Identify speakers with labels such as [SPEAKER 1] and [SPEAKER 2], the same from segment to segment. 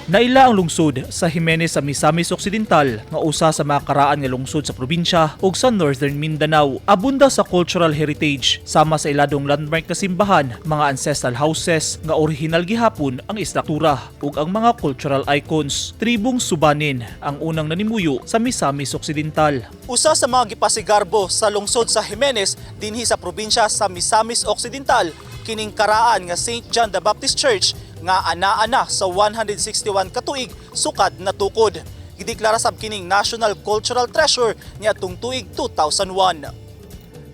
[SPEAKER 1] Naila ang lungsod sa Jimenez sa Misamis Occidental nga usa sa mga karaan nga lungsod sa probinsya ug sa Northern Mindanao. Abunda sa cultural heritage sama sa iladong landmark nga simbahan, mga ancestral houses nga orihinal gihapon ang istruktura ug ang mga cultural icons. Tribong Subanen ang unang nanimuyo sa Misamis Occidental. Usa sa mga gipasigarbo sa lungsod sa Jimenez dinhi sa probinsya sa Misamis Occidental kining karaan nga St. John the Baptist Church nga ana-ana sa 161 ka tuig sukad natukod. Gideklara sab kining National Cultural Treasure niadtong tuig 2001.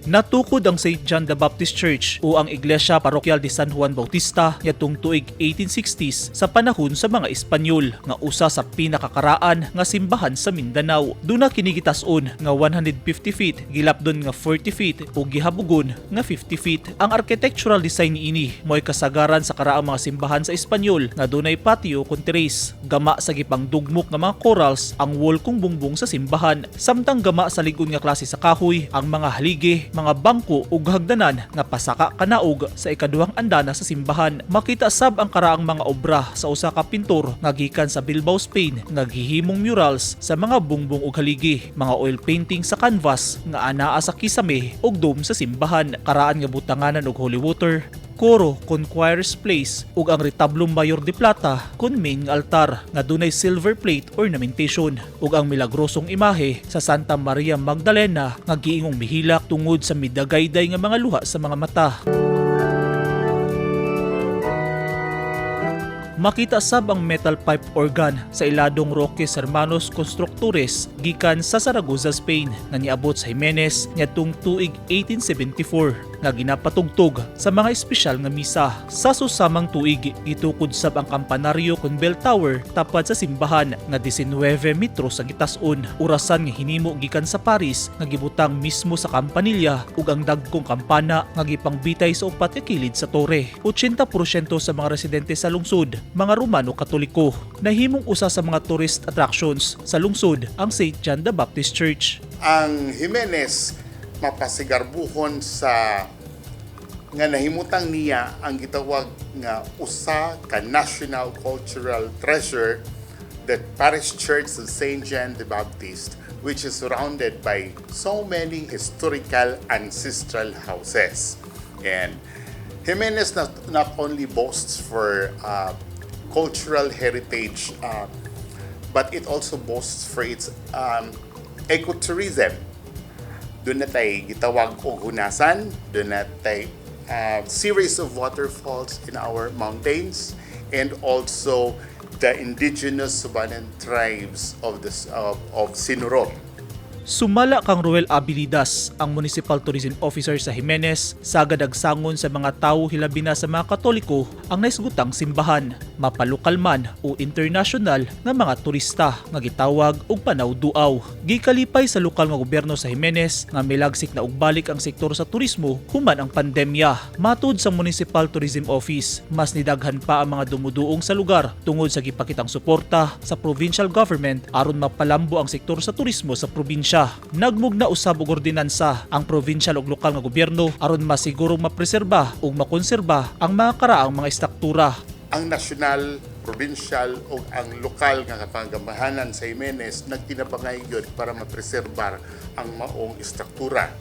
[SPEAKER 1] Natukod ang St. John the Baptist Church o ang Iglesia Parokial de San Juan Bautista niadtong tuig 1860s sa panahon sa mga Espanyol nga usa sa pinakakaraan nga simbahan sa Mindanao. Duna kini gitas-on nga 150 feet, gilapdon nga 40 feet ug gihabugon nga 50 feet. Ang architectural design niini mo'y kasagaran sa karaang mga simbahan sa Espanyol nga dunay patio kon terrace. Gama sa gipangdugmok nga mga corals ang wall kung bungbong sa simbahan. Samtang gama sa lig-on nga klase sa kahoy ang mga haligi, mga bangko ug hagdanan nga pasaka kanaog sa ikaduhang andana sa simbahan. Makita sab ang karaang mga obra sa usa ka pintor nga gikan sa Bilbao, Spain, nga gihimong murals sa mga bungbong ug haligi, mga oil painting sa canvas nga anaa sa kisame ug dome sa simbahan, karaan nga butanganan og holy water, koro kon choir's place ug ang retablo mayor de plata kon main nga altar nga dunay silver plate ornamentation ug ang milagrosong imahe sa Santa Maria Magdalena nga giingong mihilak tungod sa midagayday nga mga luha sa mga mata. Makita sab ang metal pipe organ sa iladong Roques Hermanos Constructores gikan sa Zaragoza, Spain, nga niabot sa Jimenez niadtong tuig 1874 nga ginapatugtog sa mga espesyal nga misa. Sa susamang tuig, gitukod sab ang kampanaryo kon bell tower tapad sa simbahan nga 19 metro sa gitason. Orasan nga hinimo gikan sa Paris nga gibutang mismo sa kampanilya ug ang dagkong kampana nga gipangbitay sa upat ka kilid sa tore. 80% sa mga residente sa lungsod mga Romano Katoliko. Nahimong usa sa mga tourist attractions sa lungsod ang St. John the Baptist Church.
[SPEAKER 2] Ang Jimenez mapasigarbuhon sa nga nahimutang niya ang gitawag nga usa ka national cultural treasure, the Parish Church of St. John the Baptist, which is surrounded by so many historical ancestral houses. And Jimenez not only boasts for cultural heritage, but it also boasts for its ecotourism. Duna tay gitawag og hunasan, duna tay series of waterfalls in our mountains, and also the indigenous Subanen tribes of Sinurob.
[SPEAKER 1] Sumala kang Ruel Abilidas, ang Municipal Tourism Officer sa Jimenez, sagad agsangon sa mga tawo, hilabi na sa mga Katoliko, ang naisgutang simbahan, mapalokal man o international nga mga turista nga gitawag og panaw-duaw. Gikalipay sa lokal nga gobyerno sa Jimenez nga milagsik na og balik ang sektor sa turismo human ang pandemya. Matud sa Municipal Tourism Office, mas nidaghan pa ang mga dumuduong sa lugar tungod sa gipakitang suporta sa provincial government aron mapalambo ang sektor sa turismo sa probinsya. Nagmugna usab og ordinansa ang provincial ug lokal nga gobyerno aron masigurong mapreserba ug makonserba ang mga karaang mga istruktura.
[SPEAKER 2] Ang national, provincial ug ang lokal nga kapangamahanan sa Jimenez nagtinabangay gyud para mapreserbar ang maong istruktura.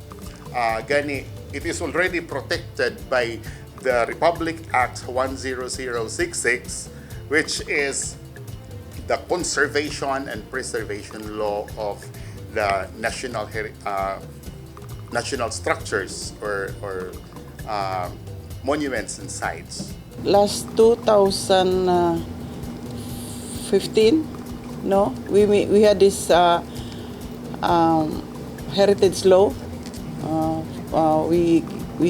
[SPEAKER 2] Gani it is already protected by the Republic Act 10066, which is the conservation and preservation law of the national structures or monuments and sites.
[SPEAKER 3] Last 2015, no, we had this heritage law. We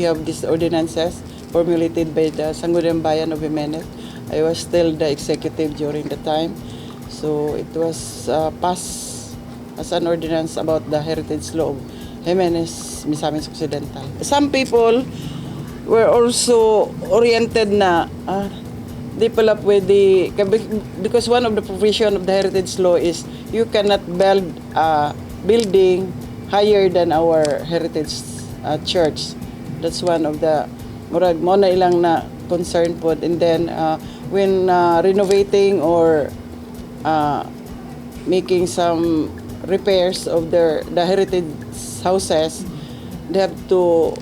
[SPEAKER 3] have these ordinances formulated by the Sangguniang Bayan of Jimenez. I was still the executive during the time. So it was passed as an ordinance about the heritage law of Jimenez, Misamis Occidental. Some people were also oriented na di pala pwede, because one of the provision of the heritage law is you cannot build a building higher than our heritage church. That's one of the murag mo na ilang na concern pod. And then when renovating or making some repairs of the heritage houses, they have to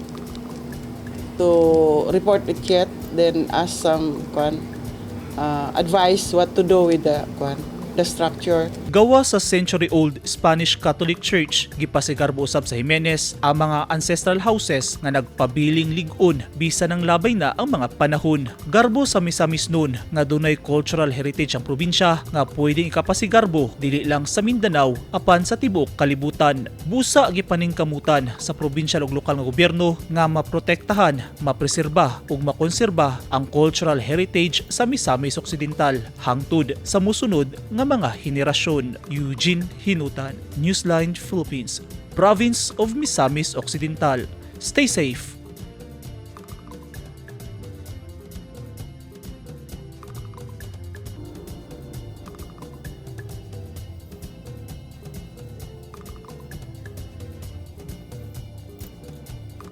[SPEAKER 3] report it yet, then ask some kwan, advice what to do with the kwan, the structure.
[SPEAKER 1] Gawa sa century-old Spanish Catholic Church, gipasigarbo usab sa Jimenez ang mga ancestral houses nga nagpabiling lig-on bisan ang labay na ang mga panahon. Garbo sa Misamisnon nga dunay cultural heritage ang probinsya nga pwedeng ikapasigarbo dili lang sa Mindanao apan sa tibuok kalibutan. Busa gipaningkamutan sa probinsyal ug lokal nga gobyerno nga maprotektahan, mapreserba ug makonserba ang cultural heritage sa Misamis Occidental hangtod sa musunod nga mga henerasyon. Eugene Hinutan, Newsline Philippines, Province of Misamis Occidental. Stay safe.